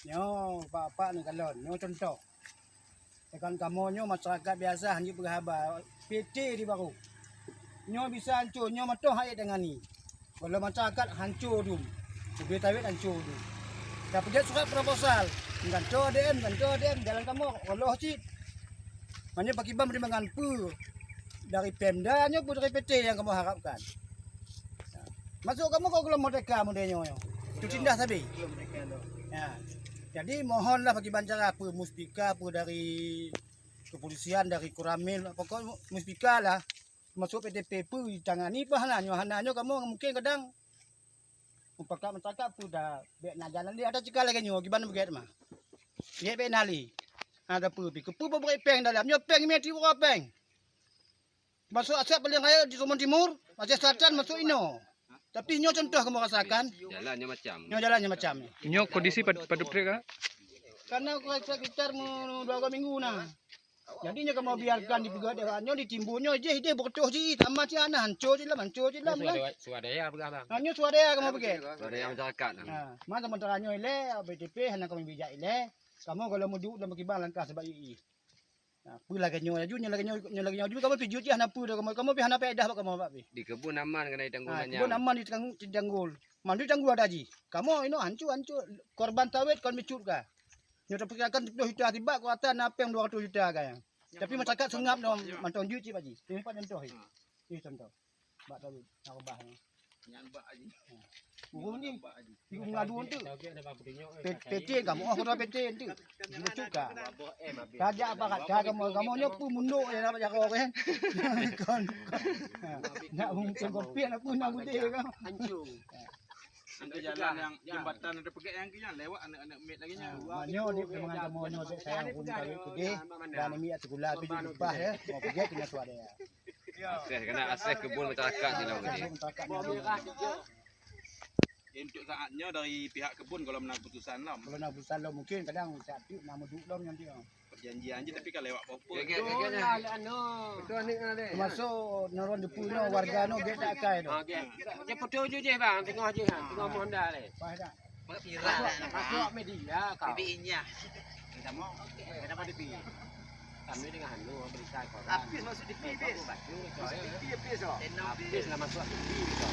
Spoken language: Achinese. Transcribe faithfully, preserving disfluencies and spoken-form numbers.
Nyoe, Pak-pak neukalon, nyoe contoh. Deungon kamoe nyoe masyarakat biasa hana jeuet peugah haba, P T di barô. Nyoe bisa hanco, nyoe mantong han ék tangani. Gohlom masyarakat hanco dum. Ubé sawét hanco dum. Tapeugét surat proposal, meugantoe A D M, meugantoe A D M, jalan kamoe rôh cit. Meunyoe pakriban peutimbangan peue dari Pemda nyoe, peue dari P T nyang kamoe harapkan. Masuk kamoe ka gohlom merdeka model nyoe nyoe. Tu tindah sabe. Ya. Jadi mohonlah pakriban cara peue muspika, peue dari kepolisian, dari Koramil, pokok muspika lah. Masuk P T P peue ditangani, peue hana nyoe, hana nyoe kamoe mungkin kadang mupakat masyarakat peue dah bèk na jalan lé, ada cika lagèe nyoe, kiban beugèt mah. Bèk bèk na lé. Ha, ada peue pi, keupeue beubrek péng dalam, nyoe péng meuti uroe péng. Masuk Aceh paling raya di Somong Timur, Aceh Selatan masuk inoe. Tapi nyoe contoh kamoe rasakan. Jalan nyoe macam. Nyoe jalan nyoe macam. Nyoe kondisi pad-, padub trek ka? Karena kurang sekitar mu-, dua, dua minggu nah. Jadi nyoe kamoe biarkan dipeugah deh, nyoe ditimbun nyoe jih deh beureutoh jih, sama cit hana hanco cit lam, hanco cit lam kan. Swadaya, swadaya peugah bang. Ha, nyoe swadaya kamoe peugah. Swadaya masyarakat. Ha, ma sementara nyoe ilèe, B T P hana kamoe bijak ilèe. Kamoe kalau meuduek dan pakriban langkah sebab i. Nah, peue lagèe nyoe laju, nyoe lagèe nyoe, nyoe lagèe nyoe laju, kamoe pih jeuet jih hana peue dah kamoe, kamoe pih hana faedah bak kamoe bak pih. Di keubon aman keuneuk tanggul. Ha, nyan. Keubon aman ditanggul, ditanggul. Mandum tanggul ada jih. Kamoe inoe hanco-hanco, korban sawét kon meucut ka. Nyoe tapeugah kan sepuluh juta, tiba keu ata na péng dua ratus juta ka nyan. Tapi masyarakat seungab nyoe mantong jeuet cit bak jih. Nyoe pat contoh jih. Nyoe contoh. Bak Daud, nak reubah nyoe. Nyan bak Haji. Ureueng ni, ureueng ngadu tu. P-, P T kamoe, oh, ketua P T tu. Lucu ka. Ka jak aparat, ka kamoe, kamoe nyoe peue mundok je dapat jaroe kan. Kon. Ha. Nak mungkin kopi, nak peue, nak budeh ka. Hancur. Ada jalan yang jembatan ada peugét yang kian lewat aneuk-aneuk miet lagi nyan. Ha, nyoe di permainan kamoe nyoe, saya ureueng kawin pedih dan miet sekolah pi di Jepah ya. Mau peugét kena suara ya. Akses, kena akses kebun masyarakat di Laut Gede. Jadi untuk saat nyoe dari pihak kebun kalau meunan keputusan lom. Kalau na keputusan lom, mungkin kadang saat tu na meuduek lom nyan tu. Perjanjian je tapi ka lewat popo. Betul ni ada. Termasuk nurun depu no warga no gek tak akai tu. Ha, gek. Dia foto je je bang, tengah je ha, tengah Honda le. Pas dah. Masuk media kau. Bibi inya. Kita mau. Kita mau dipi. Kami dengan anu berita kau. Habis masuk dipi, habis. Masuk dipi, habis, oh. Habis lah masuk dipi kau.